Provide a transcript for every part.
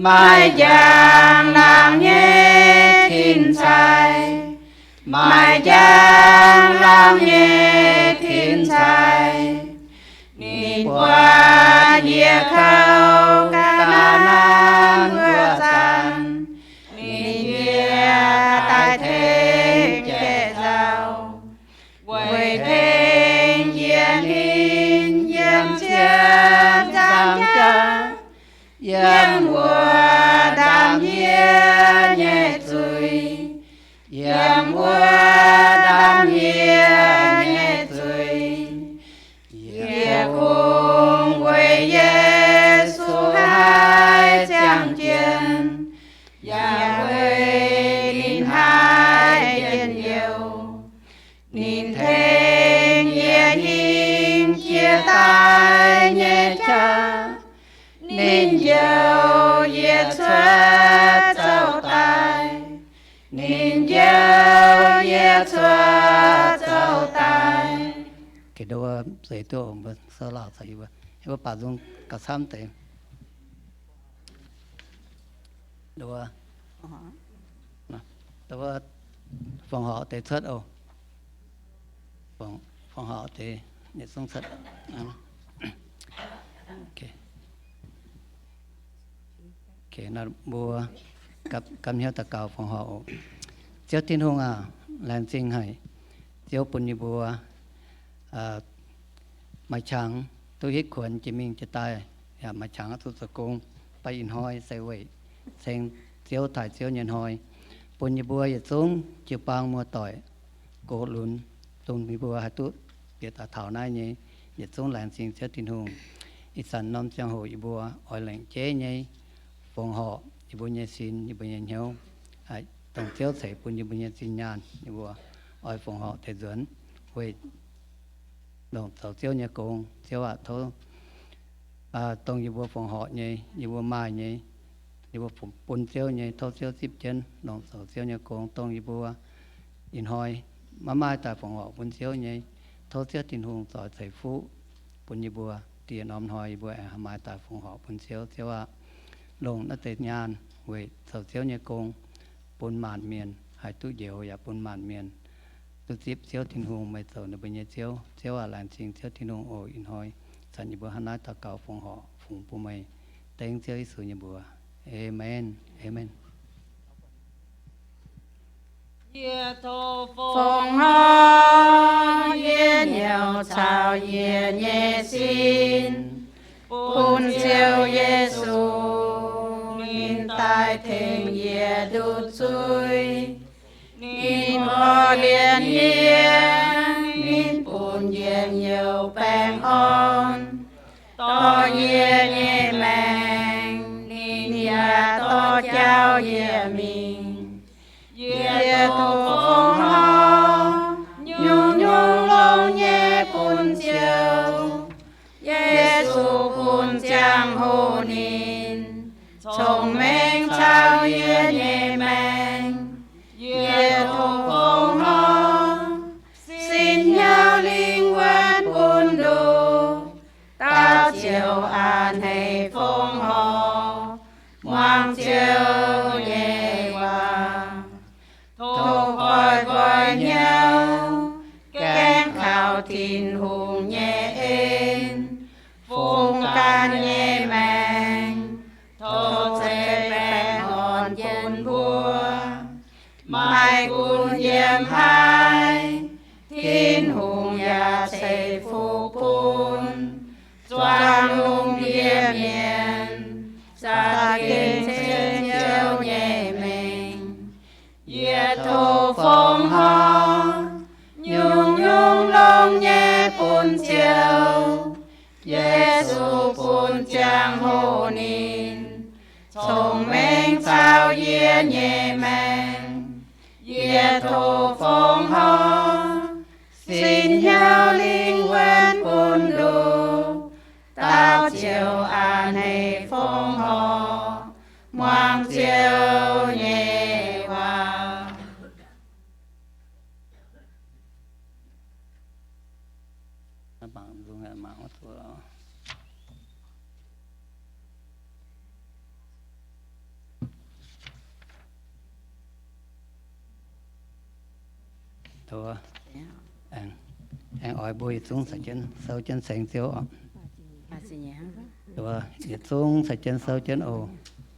Maaih njang laangz nyei tin-cai, maaih njang laangz nyei tin-cai. Ninh buatc yie kouv Gaa^naa^an wuov zanc, ninh yaac daaih tengx jai nzauh, weic tengx yie ninh yiem ziepc nzaangc jauv, yiem wuov ndaamv yie nyei zuiz, yiem wuov ndaamv yie nyei zuiz. Yie kungx weic Yesu haih ziangh jienv, yaac weic ninh haih njien-youh. Ninh tengx yie hingh jiex daaih nyei qaqv, ninh njoux yie cuotv zouv daaih, ninh njoux yie cuotv zouv daaih. Mbuo seix duqv, mbuo sou lauh caux yie mbuo, mbuo baac nzung gauh camv deix. Fongc horc deix cuotv oc. Fongc horc deix yietc zungv cuotv. Mbuo gapv hnyouv daux gaux fongc horc oc. Ziouv Tin-Hungh aac, laengz zingh haic Ziouv bun yie mbuo maaih qangx duqv hitv kuonx jiex mingh jiex daaih, yaac maaih qangx duqv zoux gong. Baac ih hnoi se weic ceng Ziouv taaih Ziouv nyei hnoi, bun yie mbuo yietc zungv jiu-baang muoz-doic gox lunx, dongh yie mbuo haih duqv bieqc daaih taux naaiv nyei, yietc zungv laengz zingh Ziouv Tin-Hungh. Ih zanc norm ziangh hoc yie mbuo oix lengc jeiv nyei fongc horc yie mbuo nyei sin, yie mbuo nyei hnyouv, dongh Ziouv ceix bun yie mbuo nyei zinh nyaanh, yie mbuo oix fongc horc deix nzuonx weic longc zoux Ziouv nyei gong. Ziouv aac, tov dongh yie mbuo fongc horc nyei, yie mbuo maaih nyei, yie mbuo bun Ziouv nyei, tov Ziouv zipv jienv longc zoux Ziouv nyei gong. Dongh yie mbuo ih hnoi maiv maaih daaih fongc horc bun Ziouv nyei, tov Ziouv Tin-Hungh zoix ceix fuqv bun yie mbuo, diex norm hnoi yie mbuo aengx maaih daaih fongc horc bun Ziouv. Ziouv aac, longc naaiv deix nyaanh weic zoux Ziouv nyei gong, bun maanc mienh haih duqv njoux, yaac bun maanc mienh duqv zipv Ziouv Tin-Hungh meih zoux ninh mbuo nyei Ziouv. Ziouv aac, laengz zingh Ziouv Tin-Hungh oc. Ih hnoi zanc yie mbuo hnangv naaiv daux gaux fongc horc fungx bun meih, dengv Ziouv Yesu nyei mbuox. Aamen. Aamen. Yie tov fongc horc yie nyouc caux yie nyei sin bun Ziouv Yesu, ninh daaih tengx yie nduqc zuiz. Ninh korv-lienh yie, ninh bun njien-youh baengh orn dorh yie nyei maengc, ninh yaac dorh jauv yie mingh. Yie tov fongc horc nyungc-nyungc longx nyei bun Ziouv. Yesu bun ziangh hoc ninh cong-mengh caux yie nyei maengc. Yie tov fongc horc sin hnyouv lingh wuonv bun nduqc, dauh ziouc a'hneiv fongc horc muangx Ziouv nyei waac. Tov goiv nqoi hnyouv gaengh kaux Tin-Hungh nyei en fungx ganh nyei maengc. Tov zeiz baengh orn bun mbuo, maiv gunv yiem haaix, Tin-Hungh yaac ceix fuqv bun zuangx lungh ndiev mienh za'gengh ceng Ziouv nyei mengh. Yie tov fongc horc nyungc-nyungc longx nyei bun Ziouv. Yesu bun ziangh hoc ninh cong-mengh caux yie nyei maengc. Yie tov fongc horc sin hnyouv lingh wuonv bun nduqc, dauh ziouc a'hneiv fongc horc muangx Ziouv nyei waac. Aengx oix mbuo yietc zungv caux jienv sou jienv ceng Ziouv oc. Yietc zungv caux jienv sou jienv oc.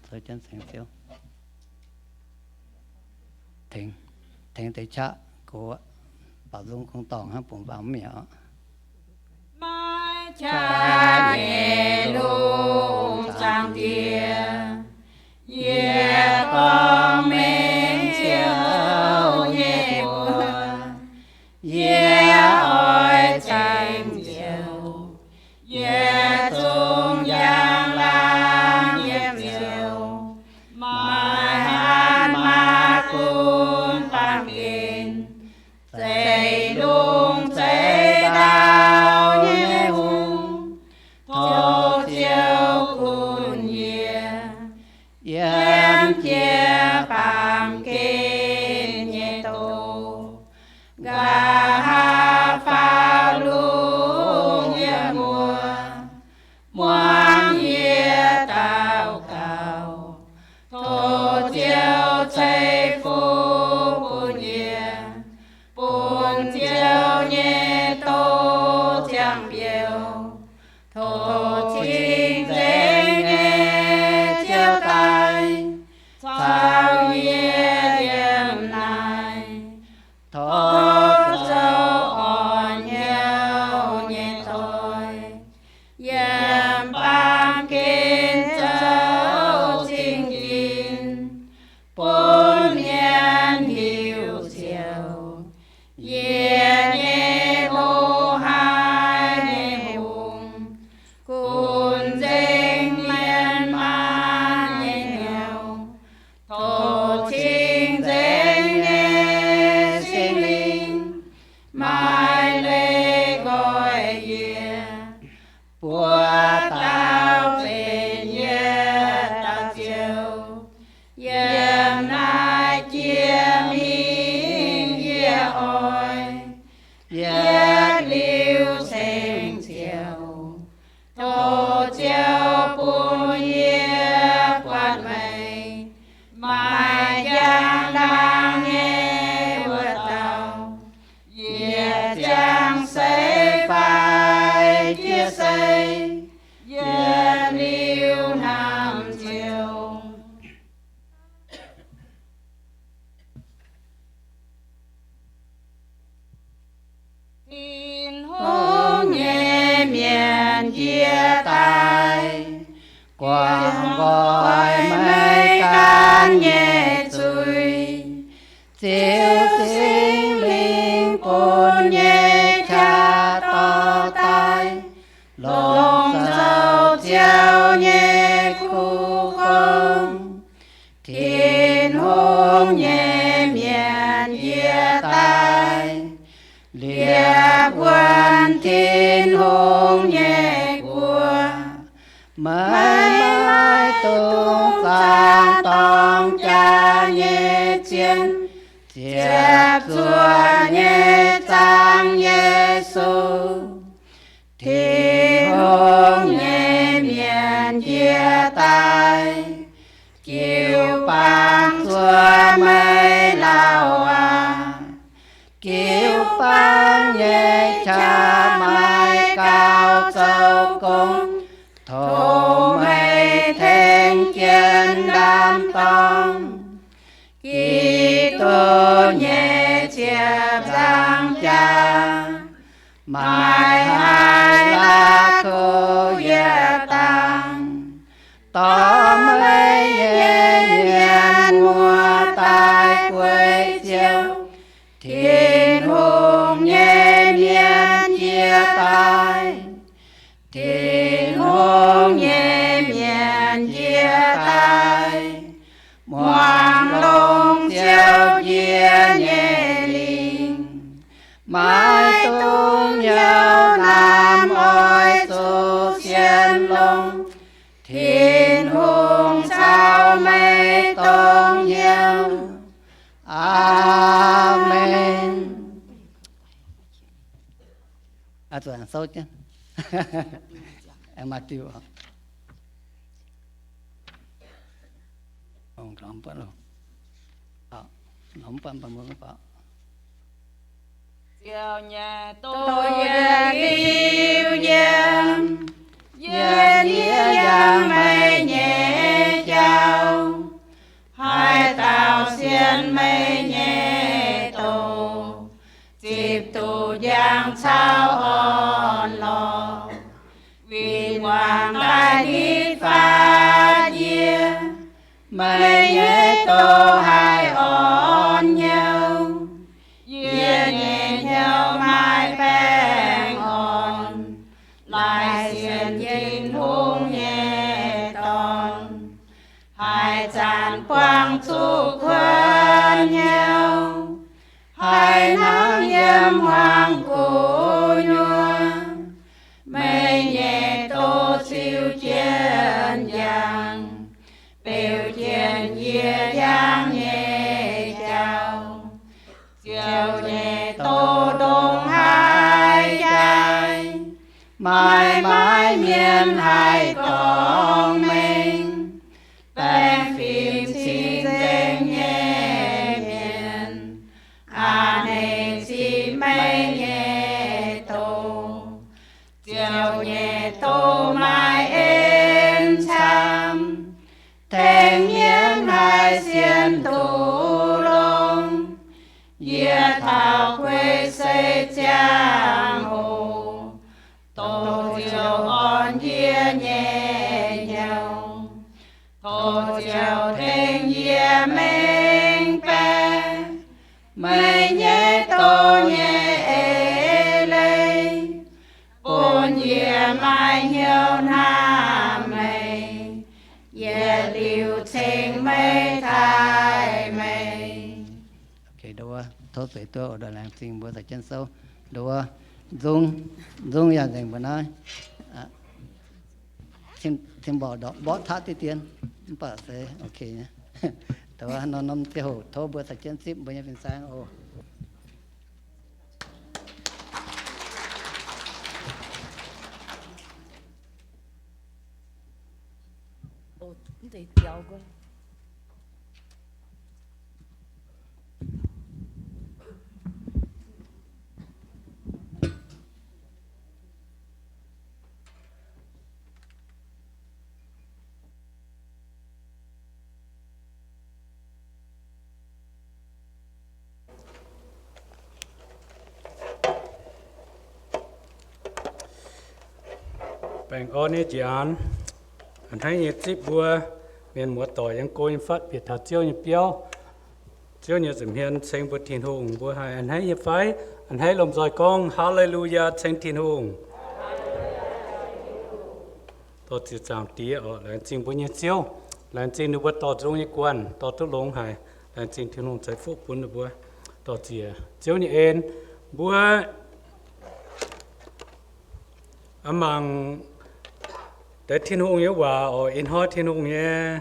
Sou jienv ceng Ziouv. Tengx, tengx deix qaqv gox, baaux nzung gong dorngc hnangv bungx baamh mi'aqv oc. Maiv qaqv nyei lungh zaangc Diex, yie gorngv mengh Ziouv nyei mbuox, yie oix ceng Ziouv, yietc zungv njang laangh yiem Ziouv. Maaih hatc maaih gunv baamh gen, zeiv lungh zeiv ndau nyei hungh, tov Ziouv gunv yie, yiem jiex baamh gen nyei doz, nqa'haav faaux lungh yiem wuov. Muangx yie daux gaux, tov Ziouv ceix fuqv bun yie, bun Ziouv nyei doz ziangh biouv. Tov cing-nzengc nyei Ziouv daaih caux yie yiem naaiv. Tov zoux orn hnyouv nyei doic, yiem baamh gen zoux cing-nzengc, bun mienh hiuv Ziouv, yie nyei loz-hnoi nyei hungh, gunv nzengc mienh maanh nyei hnyouv. Tov cing-nzengc nyei Singx Lingh maaih leiz nqoi yie, buoz dauh benx yietc dauh Ziouv, yiem naaiv jiex mingh yie oix yietc liuz ceng Ziouv. Tov Ziouv bun yie buatc meih, maaih njang-laangc nyei wuov dauh, yietc ziangh seix fai jiex seix, yietc liuz hnamv Ziouv. Tin-Hungh nyei mienh njiec daaih, guangc nqoi meih gan nyei zuiz. Ziux Singx Lingh bun nyei qaqv dorh daaih, longc zoux Ziouv nyei kuv gong. Tin-Hungh nyei mienh njiec daaih, liepc wuonx Tin-Hungh nyei guoqv. Meih maiv dungx zaangc dorngx jaax nyei zien, ziepc zuoqc nyei zaangc Yesu. Tin-Hungh nyei mienh njiec daaih, jiu-baang zuov meih lauh aqv. Jiu-baang nyei qaqv maiv gaux zoux gong, tov meih tengx jienv ndaam-dorng. Giduc nyei ziepc nzaangc jaax, maaih haiz la'kuqv yietc dangh. Dorh meih nyei mienh muoz daaih gueic Ziouv. Tin-Hungh nyei mienh njiec daaih, Tin-Hungh nyei mienh njiec daaih, muangx longx Ziouv njiec nyei lingc. Maiv dungx hnyouv naamh oix zuqc sienx longx. Tin-Hungh caux meih dongh hnyouv. Aamen. Ziouv nyei doz yie liuz yiem, yie zieqv yangh meih nyei jauv, haaix dauh sienx meih nyei doz, zipv duqv njang caux orn-lorqc. Win-wangc daaih nitv fatv yie, meih nyei doz haih orn hnyouv. Yie nyei hnyouv maaih baengh orn, laaix sienx Tin-Hungh nyei Dorn. Haaix zanc buangh zuqc kuonx hnyouv, haaix hnangv yiem hmuangx gu'nyuoz. Meih nyei doz ziux jienv njang, beu jienv yie njang nyei jauv. Ziouv nyei doz ndongc haaix jaaix, maaih maaiz mienh haih dorngx mengh. Baengh fim cing-nzengc nyei mienh a'hneiv zipv meih nyei doz. Ziouv nyei doz maaih en camv, tengx mienh haih sienx duqv longx. Yie taux guei se ziangh hoc, doz ziouc orn yie nyei hnyouv. Tov Ziouv tengx yie mengh baeqc meih nyei doz nyei eix leiz, bun yie maaih hnyouv hnamv meih, yietc liuz ceng meih, taaih meih. Ok, nduov, tov seix duqv oc, nduov, laengz zingh mbuo caux jienv souv. Nduov, nzung, nzung yaac nzengc mbuo naaiv. Tin, tin mborqv ndorpc mborqv taqv diqv dien, mv baac se ok nyei. Nduov, norm-norm ziangh hoc tov mbuo caux jienv zipv mbuo nyei fin-saeng oc. Baengh orn nyei njiec aanx, a'hneiv nyei zipv mbuo mienh muoz-doic yiem go nyei fatv bieqc taux Ziouv nyei biauv. Ziouv nyei nza'hmien ceng mbuo Tin-Hungh, mbuo haih a'hneiv nyei fai? A'hneiv lomh nzoih gorngv, Haa^le^lu^yaa, ceng Tin-Hungh. Dorh ziec zaangc Diex oc. Laengz zingh mbuo nyei Ziouv. Laengz zingh ninh mbuo dorh nzung nyei guanh, dorh duqv longx haic. Laengz zingh Tin-Hungh ceix fuqv bun ninh mbuo. Dorh ziec Ziouv nyei en. Mbuo mangc deix Tin-Hungh nyei waac oc. Ih hnoi Tin-Hungh nyei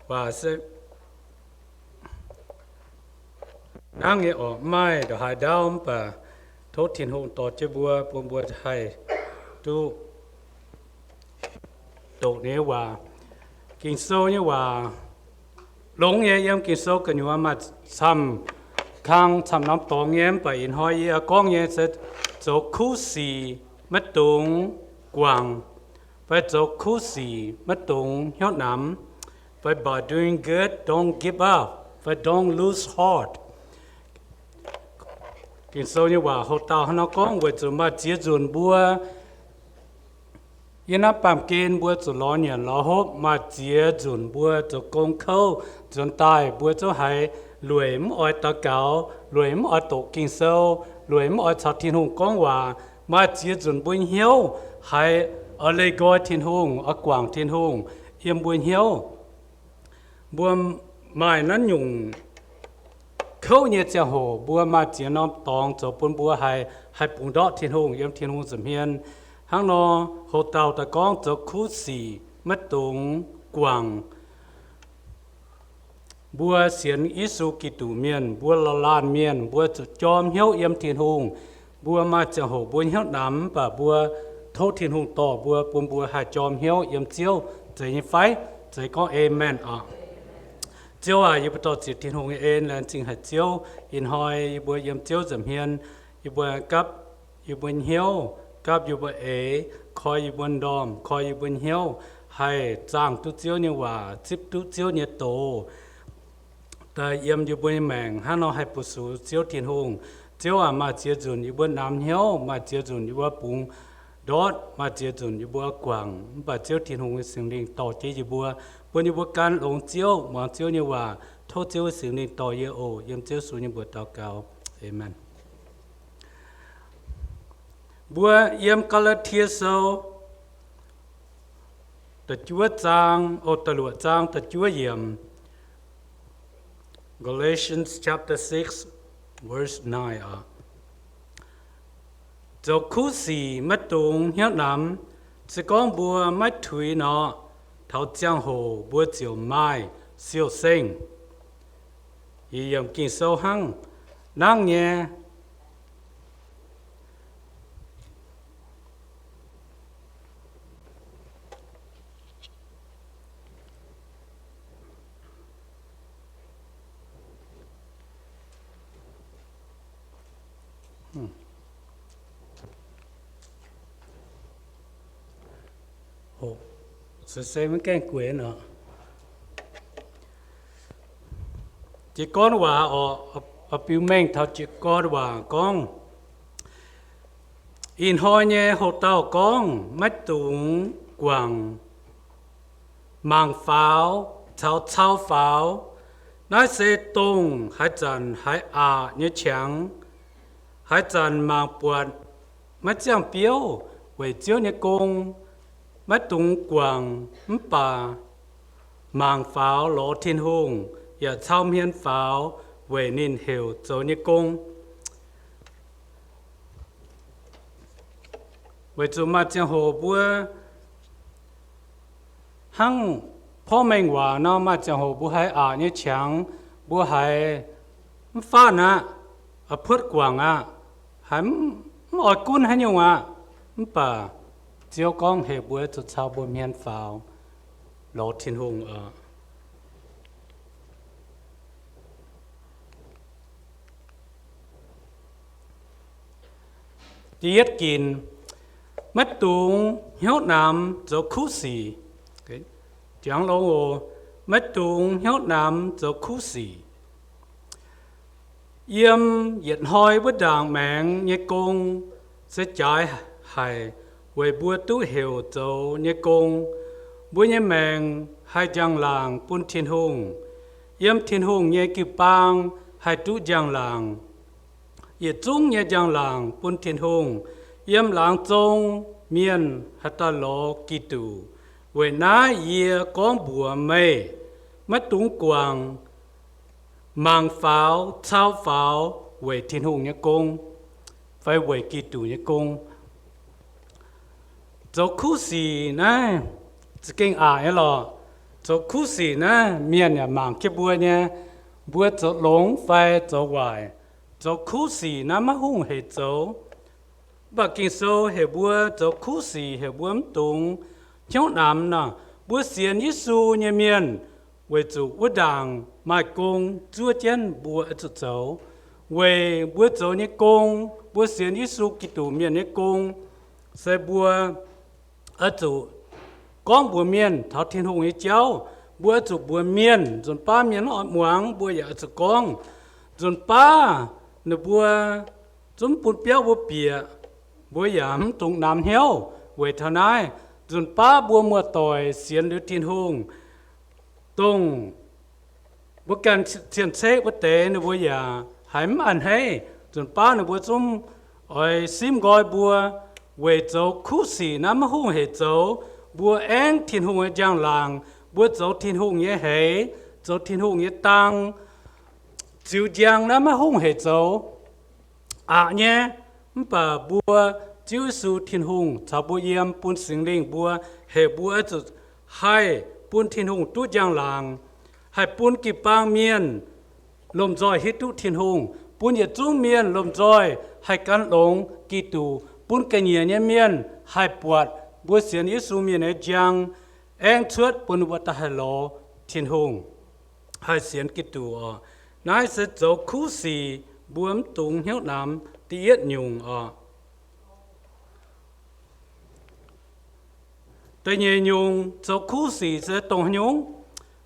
waac se hnangv nyei oc. Mv maaih ndongc haaix ndaauv mv baac tov Tin-Hungh dorh jienv mbuo, bun mbuo haih duqv doqc ninh nyei waac. Ging-Sou nyei waac longx nyei. Yiem Ging-Sou gu'nyuoz maaih camv kang camv norm dorngx nyei, mv baac ih hnoi yie gorngv nyei se zoux kuv sic maiv dungx guangc, fai zoux kuv sic maiv dungx hnyouv namx, fai by doing good, don't give up, fai don't lose heart. Ging-Sou nyei waac houx dauh hnangv nor gorngv, weic zuqc maaih ziex nzunc mbuo yiem naaiv baamh gen mbuo zuqc lorz nyanc lorz hopv, maaih ziex nzunc mbuo zoux gong kouv nzuonx daaih, mbuo zungv haiz lueic mv oix daux gaux, lueic mv oix doqc Ging-Sou, lueic mv oix caux Tin-Hungh gorngv waac. Maaih ziex nzunc mbuo hnyouv haiz oix leih nqoi Tin-Hungh, oix guangc Tin-Hungh yiem mbuo hnyouv. Mbuo maaih naaiv nyungc kouv nyei ziangh hoc, mbuo maaih ziex norm dorngx zoux bun mbuo haih, haih bungx ndortv Tin-Hungh yiem Tin-Hungh nza'hmien. Hnangv nor, houx dauh daaih gorngv zoux kuv sic maiv dungx guangc. Mbuo sienx Yesu Giduc mienh, mbuo laanh laanh mienh, mbuo zuqc jorm hnyouv yiem Tin-Hungh. Mbuo maaih ziangh hoc mbuo hnyouv namx, mv baac mbuo tov Tin-Hungh dorh mbuo, bun mbuo haih jorm hnyouv yiem Ziouv. Zeiz nyei fai? Zeiz gorngv amen oc. Ziouv aac, yie mbuo dorh ziec Tin-Hungh nyei en, laengz zingh haic Ziouv. Ih hnoi yie mbuo yiem Ziouv nza'hmien, yie mbuo gapv yie mbuo hnyouv, gapv yie mbuo eix, koi yie mbuo ndorm, koi yie mbuo hnyouv, haih zaangh duqv Ziouv nyei waac, zipv duqv Ziouv nyei doz, daaih yiem yie mbuo nyei maengc hnangv nor haih fu-sux Ziouv Tin-Hungh. Ziouv aac, maaih ziex nzunc yie mbuo namx hnyouv, maaih ziex nzunc yie mbuo bungx ndortv, maaih ziex nzunc yie mbuo guangc. Mv baac Ziouv Tin-Hungh nyei Singx Lingh dorh jienv yie mbuo, bun yie mbuo gan longx Ziouv, muangx Ziouv nyei waac. Tov Ziouv nyei Singx Lingh dorh yie oc. Yiem Ziouv Yesu nyei mbuox daux gaux. Aamen. Mbuo yiem Gaa^laa^tie Sou da'juov zaang, o, da'luoqc zaang da'juov yiemc. Galatians chapter six, verse nine oc. Zoux kuv sic maiv dungx hnyouv namx. Se gorngv mbuo maiv tuix nor, taux ziangh hoc mbuo ziouc maaih siou-sengh. Yie yiem Ging-Sou hnangv nangv nyei. Se se maiv gaengh gueix nor. Jiez gorn waac oc, biux mengh taux jiez gorn waac gorngv, ih hnoi nyei hoc-dauh gorngv maiv dungx guangc mangc faaux caux cau faaux. Naaiv se dongh haaix zanc haiz aqc nyei qangx, haaix zanc mangc buatc maiv ziangh biouv weic Ziouv nyei gong. Maiv dungx guangc mv baac mangc faaux lorz Tin-Hungh, yaac cau hmien faaux weic ninh heuc zoux nyei gong. Weic zuqc maaih ziangh hoc mbuo hnangv porv mengh waac nor, maaih ziangh hoc mbuo haiz aqc nyei qangx, mbuo haiz mv faanh aqv, puotv guangc aqv, haiz mv oix gunv haaix nyungc aqv. Mv baac Ziouv gorngv heuc mbuo zuqc cau mbuo hmien faaux lorz Tin-Hungh oc. Da'yietv ginc, maiv dungx hnyouv namx zoux kuv sic. Jangx longx oc, maiv dungx hnyouv namx zoux kuv sic. Yiem yietc hnoi wuov ndaangc maengx nyei gong se jaaix haic weic mbuo duqv heuc zoux nyei gong. Mbuo nyei maengc haih njang-laangc bun Tin-Hungh. Yiem Tin-Hungh nyei jiu-baang haih duqv njang-laangc. Yietc zungv nyei njang-laangc bun Tin-Hungh. Yiem laangz zong mienh haih daaih lorz Giduc. Weic naaiv yie gorngv mbuox meih, maiv dungx guangc mangc faaux, cau faaux weic Tin-Hungh nyei gong, fai weic Giduc nyei gong. Zoux kuv sic naaiv za'gengh aqc nyei lorqc. Zoux kuv sic naaiv mienh yaac mangc jienv mbuo nyei, mbuo zoux longx fai zoux waaic. Zoux kuv sic naaiv maiv hungh heic zoux. Mv baac Ging-Sou heuc mbuo zoux kuv sic, heuc mbuo mv dungx hnyouv namx nor. Mbuo sienx Yesu nyei mienh weic zuqc wuov ndaangc maaih gong zuov jienv mbuo oix zuqc zoux. Weic mbuo zoux nyei gong, mbuo sienx Yesu Giduc mienh nyei gong, se mbuo oix zuqc gorngv mbuox mienh taux Tin-Hungh nyei jauv. Mbuo oix zuqc mbuox mienh, nzunc baav mienh mv oix muangx, mbuo yaac oix zuqc gorngv. Nzunc baav ninh mbuo zungv bun biauv mbuo bieqc, mbuo yaac mv dungx namx hnyouv. Weic taux naaiv, nzunc baav mbuo muoz-doic sienx liuz Tin-Hungh, dongh mbuo ganh cien-ceqv wuov deix ninh mbuo yaac haiz mv a'hneiv. Nzunc baav ninh mbuo zungv oix simv nqoi mbuo weic zoux kuv sic naaiv maiv hungh heic zoux. Mbuo aengv Tin-Hungh nyei njang-laangc, mbuo zoux Tin-Hungh nyei heix, zoux Tin-Hungh nyei dang, ziux njang naaiv maiv hungh heic zoux. Aqc nyei, mv baac mbuo Ziouv Yesu Tin-Hungh caux mbuo yiem, bun Singx Lingh mbuo, heuc mbuo oix zuqc haih bun Tin-Hungh duqv njang-laangc, haih bun jiu-baang mienh lomh nzoih hiuv duqv Tin-Hungh, bun yietc zungv mienh lomh nzoih haih gan longx Giduc, bun ga'nyiec nyei mienh haih buatc mbuo sienx Yesu mienh nyei njang, aengv cuotv bun ninh mbuo daaih haih lorz Tin-Hungh, haih sienx Giduc oc. Naaiv se zoux kuv sic mbuo mv dungx hnyouv namx, Da'yietv nyungc oc. Da'nyeic nyungc zoux kuv sic se dongh haaix nyungc?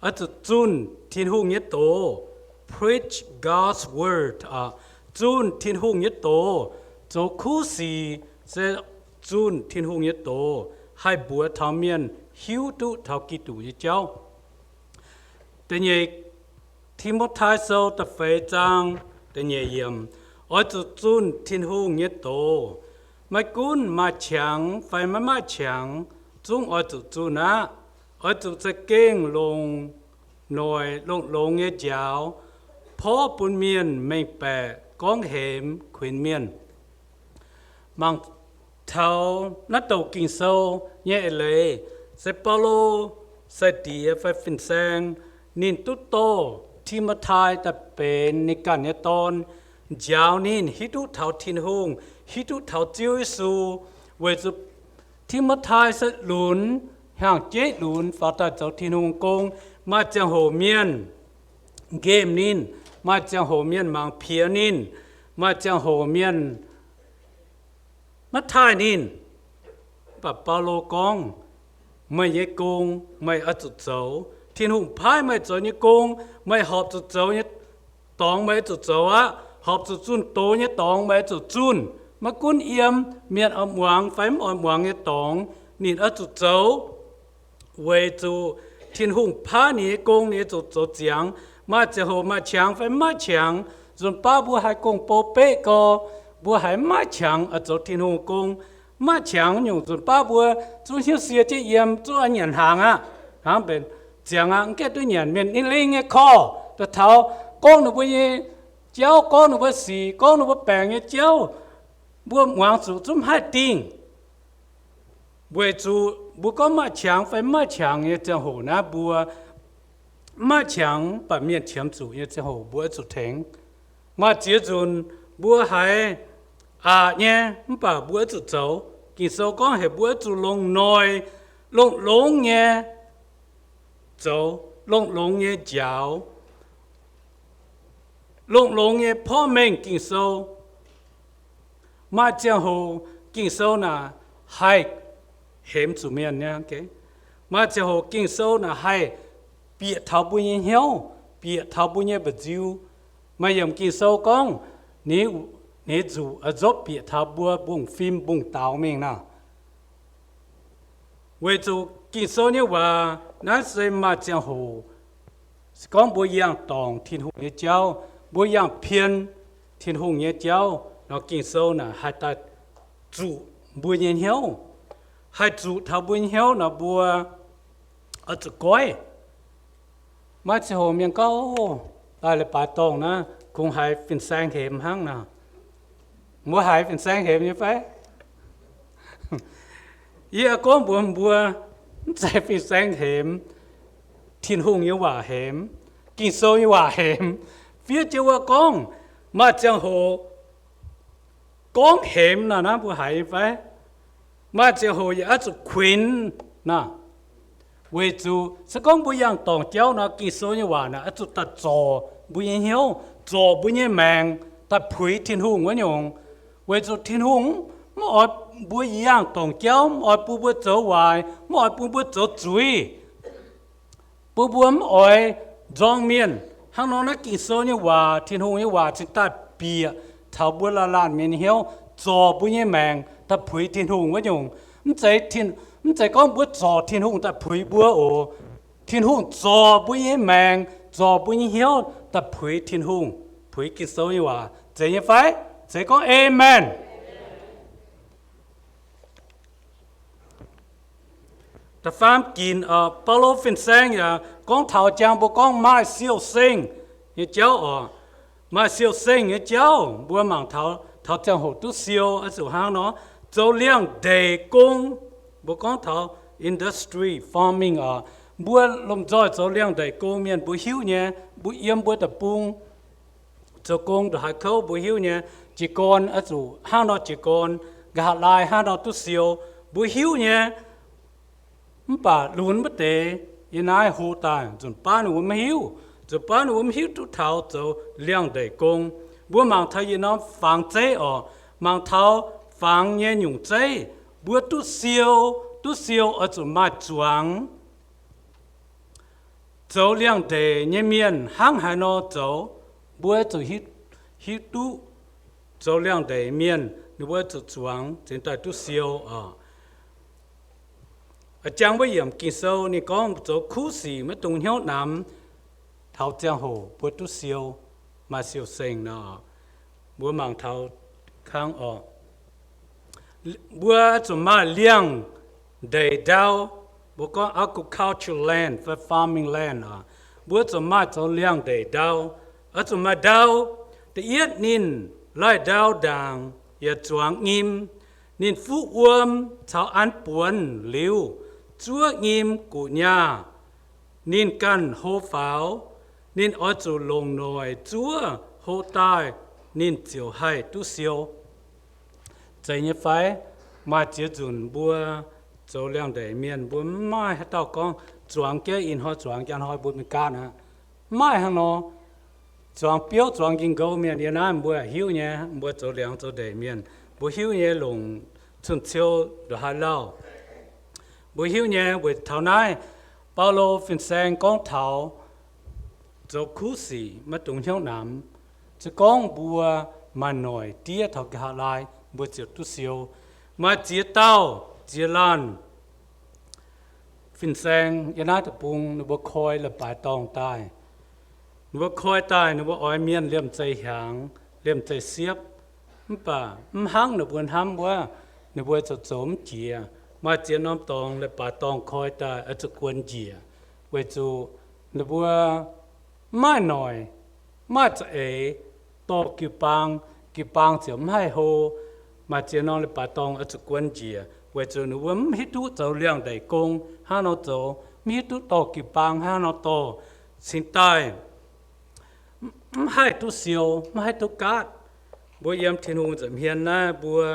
Oix zuqc zunh Tin-Hungh nyei doz, preach God's word oc. Zunh Tin-Hungh nyei doz. Zoux kuv sic se zunh Tin-Hungh nyei doz, haih mbuox taux mienh hiuv duqv taux Giduc nyei jauv. Da'nyeic Ti^mo^tai Sou da'feix zaang da'nyeic yiemc, oix zuqc zunh Tin-Hungh nyei doz. Maiv gunv maaih qangx fai maiv maaih qangx, zungv oix zuqc zunh aqv. Oix zuqc za'gengh longc noic longx-longx nyei njaaux porv bun mienh mengh baeqc gorngv hemx kuinx mienh. Mangc taux naaiv douc Ging-Sou nyei eix leiz, se Baulo sai-diex fai fin-saeng, ninh duqv dorh Ti^mo^tai daaih benx ninh ganh nyei dorn, njaaux ninh hiuv duqv taux Tin-Hungh, hiuv duqv taux Ziouv Yesu, weic zuqc Ti^mo^tai se lunx, hnyangx-jeiv lunx faaux daaih zoux Tin-Hungh gong. Maaih ziangh hoc mienh nqemh ninh, maaih ziangh hoc mienh mangc piex ninh, maaih ziangh hoc mienh maiv taaih ninh. Mv baac Baulo gorngv, meih nyei gong meih oix zuqc zoux. Tin-Hungh paaiv meih zoux nyei gong, meih horpc zuqc zoux nyei dorngx meih oix zuqc zoux aqv. Horpc zuqc zunh doz nyei dorngx meih oix zuqc zunh. Maiv gunv yiem mienh oix muangx fai mv oix muangx nyei dorngx, ninh oix zuqc zoux. Weic zuqc Tin-Hungh paaiv ninh nyei gong, ninh oix zuqc zoux ziangx. Maaih ziangh hoc maaih qangx fai mv maaih qangx, nzunc baav mbuo haiz gong-bou beqv gorx, mbuo haiz mv maaih qangx oix zoux Tin-Hungh gong. Mv maaih qangx nyungc nzunc baav mbuo zungv hnyouv sie jienv yiem, zungv oix nyanc hnaangx aqv. Hnangv benx ziangx aqv, mv gaengh duqv nyanc. Mienh ninh lingh nyei korv, da'taux gorngv ninh mbuo nyei jauv, gorngv ninh mbuo sic, gorngv ninh mbuo baengc nyei jauv, mbuo muangx zuqc zungv mv haih dingh. Weic zuqc mbuo gorngv maaih qangx fai mv maaih qangx nyei ziangh hoc naaiv, mbuo mv maaih qangx, mv baac mienh qiemx zuqc nyei ziangh hoc mbuo oix zuqc tengx. Maaih ziex nzunc mbuo haiz aqc nyei, mv baac mbuo oix zuqc zoux. Ging-Sou gorngv heuc mbuo oix zuqc longc noic, longx-longx nyei zoux, longx-longx nyei njaaux, longx-longx nyei porv mengh Ging-Sou. Maaih ziangh hoc Ging-Sou naaic haih hemx zuqc mienh nyei. Maaih ziangh hoc Ging-Sou naaic haih bieqc taux mbuo nyei hnyouv, bieqc taux mbuo nyei mba'nziu. Maaih yiemc Ging-Sou gorngv, ninh, ninh zuqc nzopv bieqc taux mbuo mbungv-fim mbungv-daaux mingh nor. Weic zuqc Ging-Sou nyei waac naaiv se maaih ziangh hoc, se gorngv mbuo yangh dorngc Tin-Hungh nyei jauv, mbuo yangh pien Tin-Hungh nyei jauv nor, Ging-Sou naaic haih daaih zuqc mbuo nyei hnyouv, haih zuqc taux mbuo nyei hnyouv nor, mbuo oix zuqc goiv. Maaih ziangh hoc mienh gorngv, daaih leiz-baaix dorngh naaiv kungx haiz fin-saeng hemx hnangv nor. Mbuo haiz fin-saeng hemx nyei fai? Yie gorngv mbuox mbuo, mv zeiz fin-saeng hemx, Tin-Hungh nyei waac hemx, Ging-Sou nyei waac hemx. Fiev jienv wuov gorngv, maaih ziangh hoc gorngv hemx nor, naaiv mbuo haiz nyei fai? Maaih ziangh hoc yaac oix zuqc kuinx nor. Weic zuqc se gorngv mbuo yangh dorngc jauv nor, Ging-Sou nyei waac naaic oix zuqc daaih zorc mbuo nyei hnyouv, zorc mbuo nyei maengc daaih puix Tin-Hungh wuov nyungc. Weic zuqc Tin-Hungh mv oix mbuo yangh dorngc jauv, mv oix bun mbuo zoux waaic, mv oix bun mbuo zoux zuiz, bun mbuo mv oix nzorng mienh. Hnangv nor naaiv Ging-Sou nyei waac, Tin-Hungh nyei waac cingx daaih bieqc taux mbuo laanh laanh mienh nyei hnyouv, zorc mbuo nyei maengc daaih puix Tin-Hungh wuov nyungc. Mv zeiz, mv zeiz gorngv mbuo zorc Tin-Hungh daaih puix mbuo oc. Tin-Hungh zorc mbuo nyei maengc, zorc mbuo nyei hnyouv daaih puix Tin-Hungh, puix Ging-Sou nyei waac. Zeiz nyei fai? Zeiz gorngv Aamen. Da'faam ginc, Baulo fin-saeng yaac gorngv taux jangx mbuo gorngv maaih siou-sengh nyei jauv oc. Maaih siou-sengh nyei jauv, mbuo mangc taux, taux ziangh hoc duqv siou oix zuqc hnangv nor, zoux liangx-ndeic gong. Mbuo gorngv taux industry farming oc. Mbuo lomh nzoih zoux liangx-ndeic gong mienh mbuo hiuv nyei, mbuo yiem mbuo deic-bung zoux gong ndongc haaix kouv mbuo hiuv nyei. Jiez gorn oix zuqc hnangv nor jiez gorn, nqa'haav laai hnangv nor duqv siou, mbuo hiuv nyei. Mv baac lunx wuov deix yiem naaiv hlo daaih, nzunc baav ninh mbuo maiv hiuv. Nzunc baav ninh mbuo maiv hiuv duqv taux zoux liangx-ndeic gong. Mbuo mangc taux yietc norm fangx zeiv oc, mangc taux fangx nyei nyungc zeiv, mbuo duqv siou, duqv siou oix zuqc maaih zuangx. Zoux liangx-ndeic nyei mienh hnangv haaix nor zoux, mbuo zuqc hiuv, hiuv duqv. Zoux liangx-ndeic mienh ninh mbuo zuqc zuangx cingx daaih duqv siou oc. Jang wuov yiemc Ging-Sou ninh gorngv zoux kuv sic maiv dungx hnyouv namx. Taux ziangh hoc mbuo duqv siou, maaih siou seng nor, mbuo mangc taux kangv oc. Mbuo zuqc maaih liangx-ndeic ndau. Mbuo gorngv agriculture land fai farming land oc. Mbuo zuqc maaih zoux liangx-ndeic ndau. Oix zuqc maaih ndau. Da'yietv ninh laih ndau ndaangc yaac zuangx nyim. Ninh fuqv wuom caux an buonx liuz, zuov nyim guqc nyaah. Ninh ganh hlo faaux, ninh oix zuqc longc noic zuov hlo daaih, ninh ziouc haih duqv siou. Zeiz nyei fai? Maaih ziex nzunc mbuo zoux liangx-ndeic mienh, mbuo mv maaih haaix dauh gorngv zuangx jienv ih hnoi zuangx njang hnoi mbuo mingh gaatv aqv. Mv maaih hnangv nor. Zuangx biouv zuangx njien-ngouv mienh yiem naaiv mbuo hiuv nyei, mbuo zoux liangx zoux ndeic mienh, mbuo hiuv nyei longc cun-ciou ndongc haaix lauh. Mbuo hiuv nyei weic taux naaiv Baulo fin-saeng gorngv taux zoux kuv sic maiv dungx hnyouv namx. Se gorngv mbuo maaih noic diev taux nqa'haav laai, mbuo ziouc duqv siou. Maaih ziex dauh ziex laanh fin-saeng yiem naaiv deic-bung, ninh mbuo koi leiz-baaix dorngh daaih. Ninh mbuo koi daaih, ninh mbuo oix mienh liemh zeih hiaangx, liemh zeih siepv. Mv baac mv hnangv ninh mbuo hnamv wuov, ninh mbuo zoux zoux mv jiex. Maaih ziex norm dorngx leiz-baaix dorngh koi daaih oix zuqc guon njiec, weic zuqc ninh mbuo mv maaih noic, mv maaih za'eix, dorh jiu-baang, jiu-baang ziouc mv haih hlo. Maaih ziex norm leiz-baaix dorngh oix zuqc guon njiec, weic zuqc ninh mbuo mv hiuv duqv zoux liangx-ndeic gong hnangv nor zoux, mv hiuv duqv dorh jiu-baang hnangv nor dorh, cingx daaih mv haih duqv siou, mv haih duqv gaatv. Mbuo yiem Tin-Hungh nza'hmien naaiv mbuo,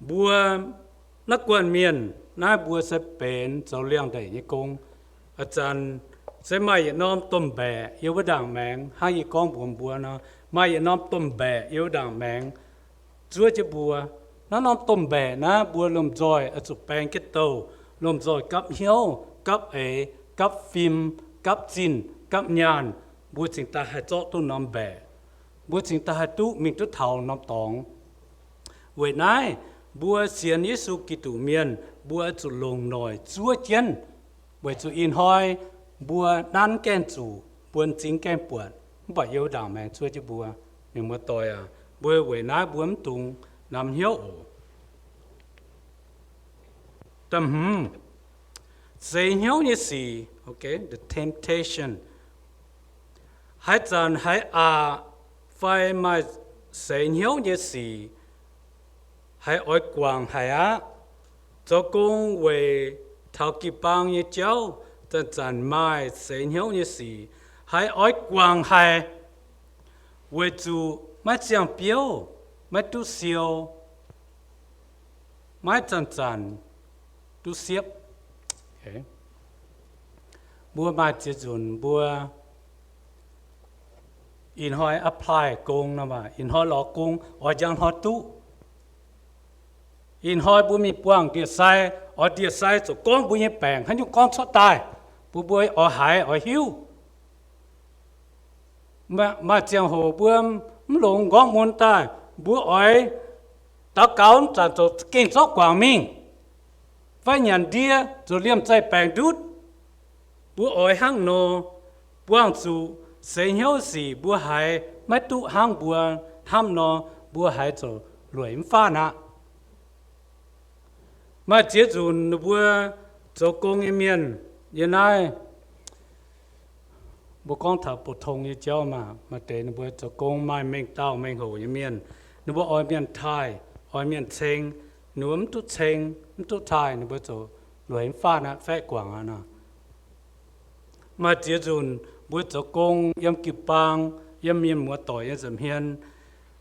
mbuo naaiv guanh mienh naaiv mbuo se benx zoux liangx-ndeic nyei gong. A'zanc se maaih yietc norm domh mbaeqc yiem wuov ndaangc maengx, hnangv yie gorngv mbuox mbuo nor, maaih yietc norm domh mbaeqc yiem wuov ndaangc maengx zuov jienv mbuo. Naaiv norm domh mbaeqc naaiv mbuo lomh nzoih oix zuqc baeng jienv douh, lomh nzoih gapv hnyouv, gapv eix, gapv fim, gapv zinh, gapv nyaanh, mbuo cingx daaih haih zorqv duqv norm mbaeqc. Mbuo cingx daaih haih duqv mingh duqv taux norm dorngx. Weic naaiv, mbuo sienx Yesu Giduc mienh, mbuo oix zuqc longc noic zuov jienv, weic zuqc ih hnoi mbuo nanv gaengh zuqc, mbuo m'zing gaengh buatc, mv baac yiem ndaangc maengx zuov jienv mbuo. Mienh muoz-doic aac, mbuo weic naaiv mbuo mv dungx namx hnyouv oc. Da'hmz, seix hnyouv nyei sic, okay, the temptation. Haaix zanc haiz aqc fai maaih seix hnyouv nyei sic, haiz oix guangc haic aqv. Zoux gong weic taux jiu-baang nyei jauv, zanc-zanc maaih seix hnyouv nyei sic, haiz oix guangc haic, weic zuqc maiv ziangh biouv, maiv duqv siou, maiv zanc-zanc duqv siepv. Mbuo maaih ziex nzunc mbuo ih hnoi apply gong nor maah, ih hnoi lorz gong oix njang hnoi duqv. Ih hnoi mbuo mingh buangh ndie-sai, oix ndie-sai ziouc gorngv mbuo nyei baengc haaix nyungc gorngv cuotv daaih, bun mbuo oix haiz oix hiuv. Maaih ziangh hoc mbuo mv longx nqorngv mun daaih, mbuo oix daux gaux zanc ziouc gengh zorqv guangc mingh, fai nyanc ndie ziouc liemh zeih baengc ndutv. Mbuo oix hnangv nor, buangh zuqc seix hnyouv sic mbuo haiz maiv duqv hnangv mbuo hnamv nor, mbuo haiz ziouc lueic mv faanh aqv. Maaih ziex nzunc ninh mbuo zoux gong nyei mienh, yiem naaiv mbuo gorngv taux bouc tong nyei jauv maah, maaih deix ninh mbuo zoux gong maaih mengh dauh mengh hoc nyei mienh, ninh mbuo oix mienh taaih, oix mienh ceng, ninh mbuo mv duqv ceng, mv duqv taaih, ninh mbuo ziouc lueic mv faanh aqv, faeqv guangc aqv nor. Maaih ziex nzunc mbuo zoux gong yiem jiu-baang, yiem mienh muoz-doic nyei nza'hmien,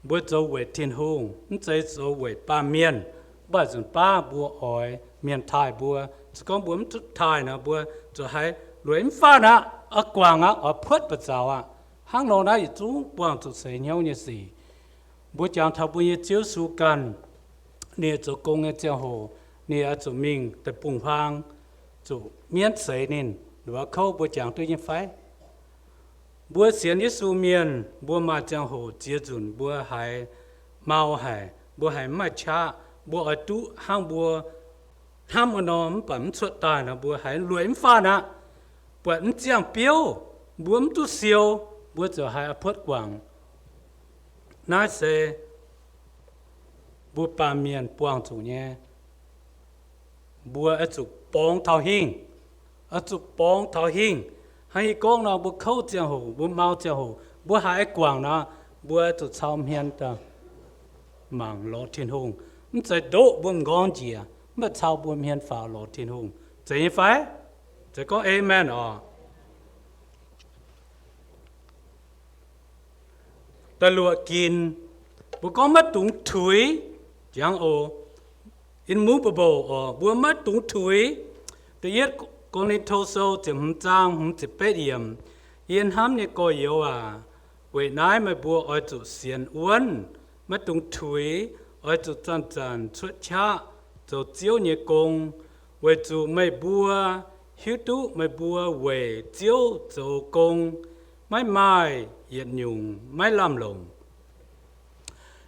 mbuo zoux weic Tin-Hungh, mv zeiz zoux weic baamh mienh. Mv baac nzunc baav mbuo oix mienh taaih mbuo, se gorngv mbuo mv duqv taaih nor, mbuo ziouc haiz lueic mv faanh aqv, oix guangc aqv, oix puotv ba'zaux aqv. Hnangv nor naaiv yietc zungv buangh zuqc seix hnyouv nyei sic. Mbuo jangx taux mbuo nyei Ziouv Yesu ganh, ninh zoux gong nyei ziangh hoc, ninh oix zuqc mingh deic-bung-huaang, zuqc mienv seix ninh, nduov kouv mbuo jangx duqv nyei fai? Mbuo sienx Yesu mienh, mbuo maaih ziangh hoc ziex nzunc mbuo haiz mau haic, mbuo haiz mv maaih qaqv, mbuo oix duqv hnangv mbuo hnamv wuov nor, mv baac mv cuotv daaih nor, mbuo haiz lueic mv faanh aqv. Buatc mv ziangh biouv, mbuo mv duqv siou, mbuo ziouc haiz a'puotv guangc. Naaiv se mbuo baamh mienh buangh zuqc nyei. Mbuo oix zuqc borngz taux hingh, oix zuqc borngz taux hingh. Hnangv yie gorngv nor, mbuo kouv ziangh hoc, mbuo mau ziangh hoc, mbuo haiz guangc nor, mbuo oix zuqc cau hmien daaih mangc lorz Tin-Hungh. Mv zeiz ndoqv mbuo m'nqorngv njiec, mv baac cau mbuo hmien faaux lorz Tin-Hungh. Zeiz nyei fai? Zeiz gorngv amen oc. Da'luoqc ginc, mbuo gorngv maiv dungx tuix, jangx oc, immovable oc, mbuo maiv dungx tuix. Da'yietv Ko^lin^to Sou ziepc hmz zaang hmz ziepc betv yiemc, Yie hnamv nyei gorx-youz aac, weic naaiv meih mbuo oix zuqc sienx wuonv, maiv dungx tuix, oix zuqc zanc-zanc cuotv qaqv zoux Ziouv nyei gong, weic zuqc meih mbuo hiuv duqv meih mbuo weic Ziouv zoux gong maiv maaih yietc nyungc maiv lamh longc.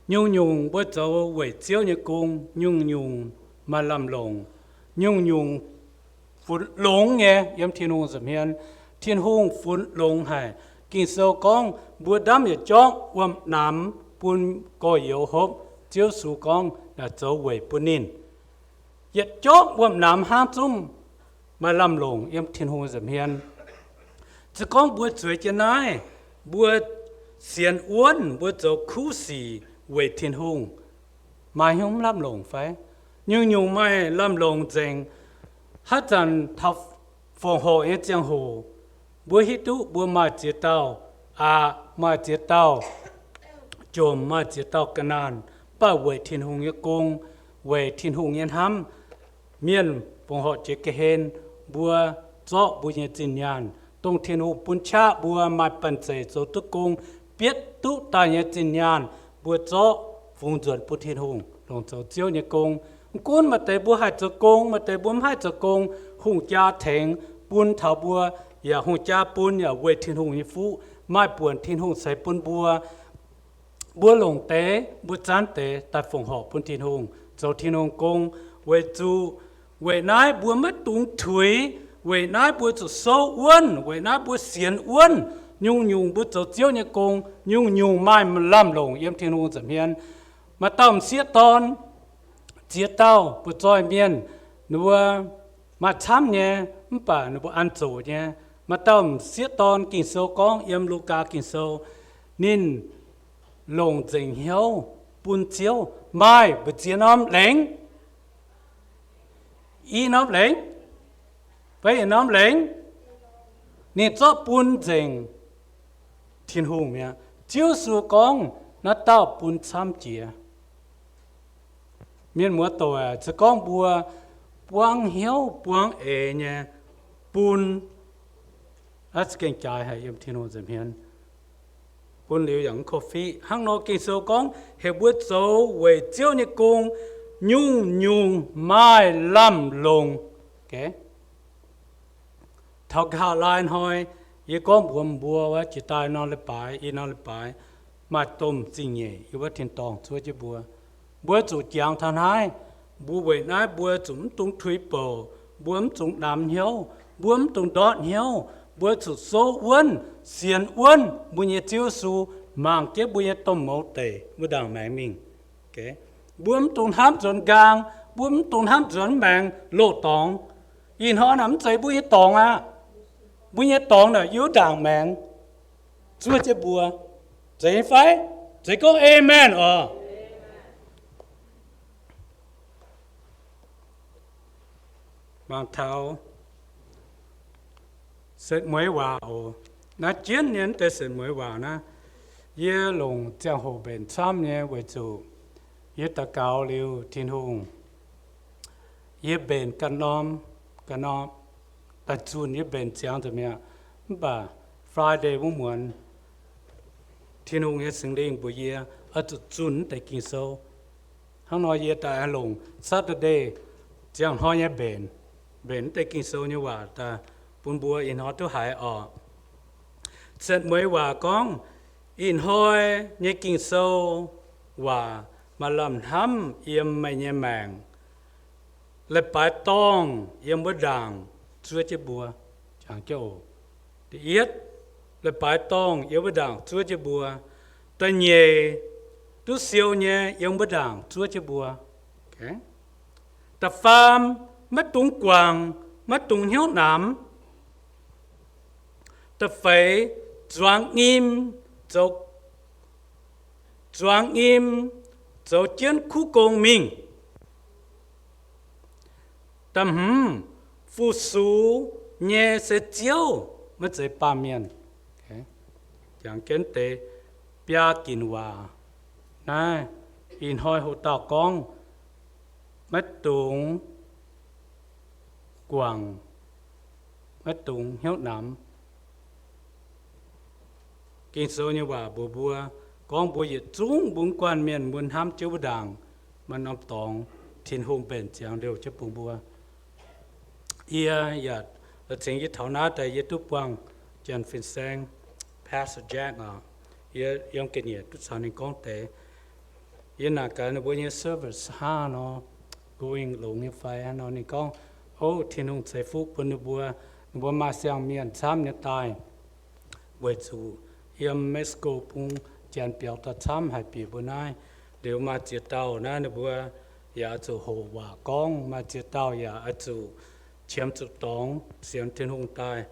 Nyungc-nyungc mbuo zoux weic Ziouv nyei gong, nyungc-nyungc maaih lamh longc, nyungc-nyungc funx longx nyei yiem Tin-Hungh nza'hmien. Tin-Hungh funx longx haic. Ging-Sou gorngv mbuo ndaamv yietc jorngv wuom-namx bun gorx-youz hopv, Ziouv Yesu gorngv naaic zoux weic bun ninh. Yietc jorngv wuom-namx hnangv zungv maaih lamh longc yiem Tin-Hungh nza'hmien. Se gorngv mbuo zueiz jienv naaiv, mbuo sienx wuonv, mbuo zoux kuv sic weic Tin-Hungh, maaih hnyouv lamh longc fai? Nyungc-nyungc maaih lamh longc nzengc. Haaix zanc taux fongc horc nyei ziangh hoc, mbuo hiuv duqv mbuo maaih ziex dauh aqc, maaih ziex dauh jomc, maaih ziex dauh ga'naanh, mv baac weic Tin-Hungh nyei gong, weic Tin-Hungh nyei hnamv, mienh fongc horc jiex ga'hlen, mbuo zorqv mbuo nyei zinh nyaanh, dongh Tin-Hungh bun qaqv mbuo maaih banh zeic zoux duqv gong, bietv duqv daaih nyei zinh nyaanh, mbuo zorqv fungx nzuonx bun Tin-Hungh longc zoux Ziouv nyei gong. Mv gunv maaih deix mbuo haih zoux gong, maaih deix mbuo mv haih zoux gong, hungh jaa tengx bun taux mbuo, yaac hungh jaa bun yaac weic Tin-Hungh nyei fuqv, maaih buonc Tin-Hungh ceix bun mbuo. Mbuo longc deix, mbuo zanv deix daaih fongc horc bun Tin-Hungh, zoux Tin-Hungh gong. Weic zuqc, weic naaiv mbuo maiv dungx tuix, weic naaiv mbuo zuqc souv wuonv, weic naaiv mbuo sienx wuonv. Nyungc-nyungc mbuo zoux Ziouv nyei gong, nyungc-nyungc maaih lamh longc yiem Tin-Hungh nza'hmien. Maaih dauh m'sieqv dorn, ziex dauh butv-zoih mienh, ninh mbuo maaih camv nyei, mv baac ninh mbuo an zoqc nyei. Maaih dauh m'sieqv dorn, Ging-Sou gorngv yiem Lugaa Ging-Sou, ninh longc nzengc hnyouv bun Ziouv. Maaih mbu'ziex norm lengc? I norm lengc? Fai i norm lengc? Ninh zorqv bun nzengc Tin-Hungh mi'aqv. Ziouv Yesu gorngv naaiv dauh bun camv jiex. Mienh muoz-doic aac, se gorngv mbuo buangv hnyouv buangv eix nyei bun, naaiv za'gengh jaaix haic yiem Tin-Hungh nza'hmien. Bun liuz yaac mv kov fiqv. Hnangv nor Ging-Sou gorngv heuc mbuo zoux weic Ziouv nyei gong nyungc-nyungc maaih lamh longc. Taux nqa'haav laai hnoi, yie gorngv mbuox mbuo wuov, jiex daaih norm leiz-baaix, i norm leiz-baaix, maaih domh zingh nyeic yiem wuov tin-dorngh zuov jienv mbuo. Mbuo zuqc jangx taux naaiv, mbuo weic naaiv mbuo zuqc mv dungx tuix bouc, mbuo mv dungx namx hnyouv, mbuo mv dungx ndortv hnyouv, mbuo zuqc souv wuonv, sienx wuonv mbuo nyei Ziouv Yesu, mangc jienv mbuo nyei domh mouz deic mbuo ndaangc maengx mingh. Mbuo mv dungx hnamv nzuonx nqaang, mbuo mv dungx hnamv nzuonx maengx loz-dorngx. Ih hnoi naaic mv zeiz mbuo nyei dorngx aqv. Mbuo nyei dorngx naaic yiem ndaangc maengx zuov jienv mbuo. Zeiz nyei fai? Zeiz gorngv amen oc. Mangc taux setv mueiz waac oc. Naaiv jienv nyei deix setv mueiz waac naaiv, yie longc ziangh hoc mbenc camv nyei weic zuqc yie daux gaux liuz Tin-Hungh, yie mbenc ganh norm, ganh norm, daaih zunh yie mbenc ziangx nzengc mi'aqv. Mv baac Friday wuov muonz, Tin-Hungh nyei Singx Lingh mbuox yie oix zuqc zunh naaiv deix Ging-Sou. Hnangv nor yie daaih longc Saturday ziangh hnoi nyei mbenc, mbenc naaiv deix Ging-Sou nyei waac daaih bun mbuo ih hnoi duqv haiz oc. Setv mueiz waac gorngv, ih hnoi nyei Ging-Sou waac maaih lamh hnamv yiem meih nyei maengc. Leiz-baaix dorngh yiem wuov ndaangc zuov jienv mbuo. Da'yietv, leiz-baaix dorngh yiem wuov ndaangc zuov jienv mbuo. Da'nyeic, duqv siou nyei yiem wuov ndaangc zuov jienv mbuo. Da'faam, maiv dungx guangc, maiv dungx hnyouv namx. Da'feix, zuangx nyim zoux, zuangx nyim zoux jienv kuv gong mingh. Da'hmz, fu-sux nyei se Ziouv, maiv zeiz baamh mienh. Jangx jienv deix biaa ginc waac naaiv, ih hnoi hoc dauh gorngv, maiv dungx guangc, maiv dungx hnyouv namx. Ging-Sou nyei waac mbuox mbuo, gorngv mbuo yietc zungv mbuo mv guanh mienh mbuo hnamv jienv wuov ndaangc, maaih norm dorngx Tin-Hungh mbenc ziangx liouh jienv bun mbuo. Yie yaac, cingx yie taux naaiv daaih yie duqv buangh Janx fin-saeng, Pastor Jack oc, yie yiem ga'nyiec duqv caux ninh gorngv deix. Yie naaic gaax ninh mbuo nyei service hnangv nor, going longx nyei fai hnangv nor. Ninh gorngv, o, Tin-Hungh ceix fuqv bun ninh mbuo, ninh mbuo maaih siang-mienh camv nyei daaih, weic zuqc yiem Mexico bung Janx biaux daaih camv haic bieqc mbuo naaiv. Liuz maaih ziex dauh naaiv ninh mbuo yaac oix zuqc hoqc waac gorngv, maaih ziex dauh yaac oix zuqc qiemx zuqc dorngx sienx Tin-Hungh daaih.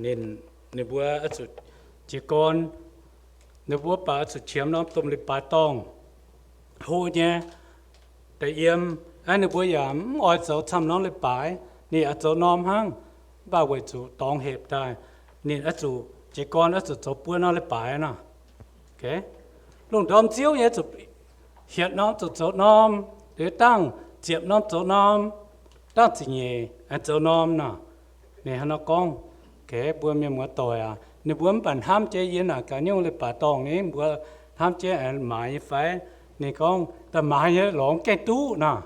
Ninh, ninh mbuo oix zuqc jiez gorn, ninh mbuo baac oix zuqc qiemx norm domh leiz-baaix dorngh hlo nyei deix yiem. Aa, ninh mbuo yaac mv oix zoux camv norm leiz-baaix, ninh oix zoux norm hnangv, mv baac weic zuqc dorngx hepc daaih, ninh oix zuqc jiez gorn oix zuqc zoux buo norm leiz-baaix nor. Lungh ndorm nziouv nyei zuqc hietc norm zuqc zoux norm, liuz dangh ziepc norm zoux norm, dangh ziepc nyeic aengx zoux norm nor. Ninh hnangv nor gorngv, mbuo mienh muoz-doic aac, ninh mbuo mv baac hnamv jienv yie naaic gaax nyungc leiz-baaix dorngh ni, mbuo hnamv jienv aengx maaiz nyei fai? Ninh gorngv, da'maaiz nyei lorz mv gaengh duqv nor.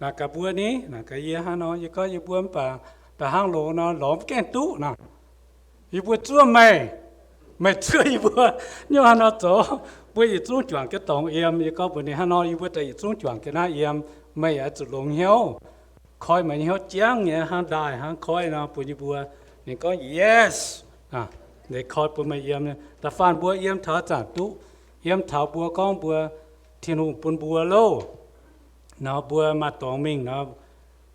Naaic gaax mbuo ni, naaic gaax yie hnangv nor, yie gorngv yie mbuo mv baac da'hnangv loz nor lorz mv gaengh duqv nor. Yie mbuo zuov meih, meih zuov yie mbuo, nyungc hnangv nor zoux, mbuo yietc zungv juangc jienv dorngx yiem. Yie gorngv mbuox ninh hnangv nor, yie mbuo daaih yietc zungv juangc jienv naaiv yiem, meih yaac oix zuqc longx hnyouv, koi meih nyei hnyouv jangv nyei hnangv ndaaih hnangv koi nor bun yie mbuo. Ninh gorngv, yes. Ninh koi bun meih yiem. Da'faanh mbuo yiem taux zanc duqv, yiem taux mbuo gorngv mbuo, Tin-Hungh bun mbuo loh, nor mbuo maaih dorngx mingh nor,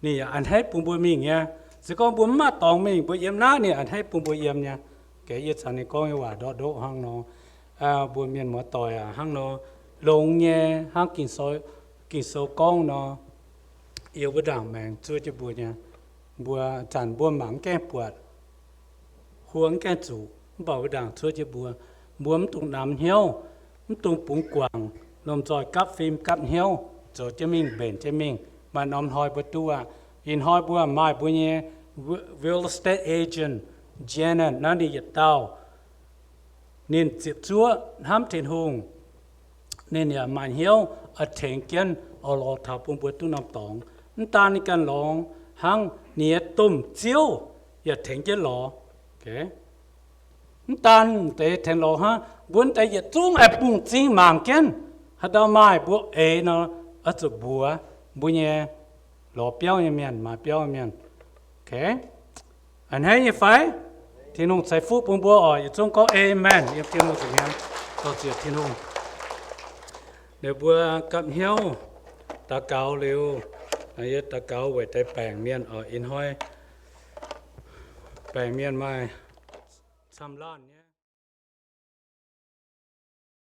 ninh yaac a'hneiv bun mbuo mingh nyei. Se gorngv mbuo mv maaih dorngx mingh, mbuo yiem naaiv ninh a'hneiv bun mbuo yiem nyei. Gaax yie caux ninh gorngv nyei waac ndoqv ndoqv hnangv nor. Mbuo mienh muoz-doic aac, hnangv nor longx nyei, hnangv Ging-Sou gorngv nor, yiem wuov ndaangc maengx zuov jienv mbuo nyei. Mbuo zanc mbuo mangc mv gaengh buatc, huo mv gaengh zuqc, mv baac wuov ndaangc zuov jienv mbuo. Mbuo mv dungx namx hnyouv, mv dungx bungx guangc, lomh nzoih gapv fim gapv hnyouv, zoux jienv mingh, mbenc jienv mingh. Maaih norm hnoi mbuo duqv aqv. Ih hnoi mbuo maaih mbuo nyei real estate agent, Janet naaiv ninh yietc dauh, ninh ziepc zuoqv hnamv Tin-Hungh, ninh yaac maaih hnyouv oix tengx jienv oix lorz taux bun mbuo duqv norm dorngx. Mv daan ninh ganh lorz hnangv, ninh nyei domh ziouv yaac tengx jienv lorz. Mv daan deix tengx lorz hnangv, mbuo deix yietc zungv aengx bungx m'zing mangc jienv. Haaix dauh maaih mbuo eix nor, oix zuqc mbuox mbuo nyei lorz biauv nyei mienh, maaiz biauv nyei mienh. A'hneiv nyei fai? Tin-Hungh ceix fuqv bun mbuo oc. Yietc zungv gorngv amen yiem Tin-Hungh nza'hmien. Dorh ziec Tin-Hungh. Ninh mbuo gapv hnyouv daux gaux liuz, yie daux gaux weic deix baengc mienh oc. Ih hnoi baengc mienh maaih camv laanh nyei.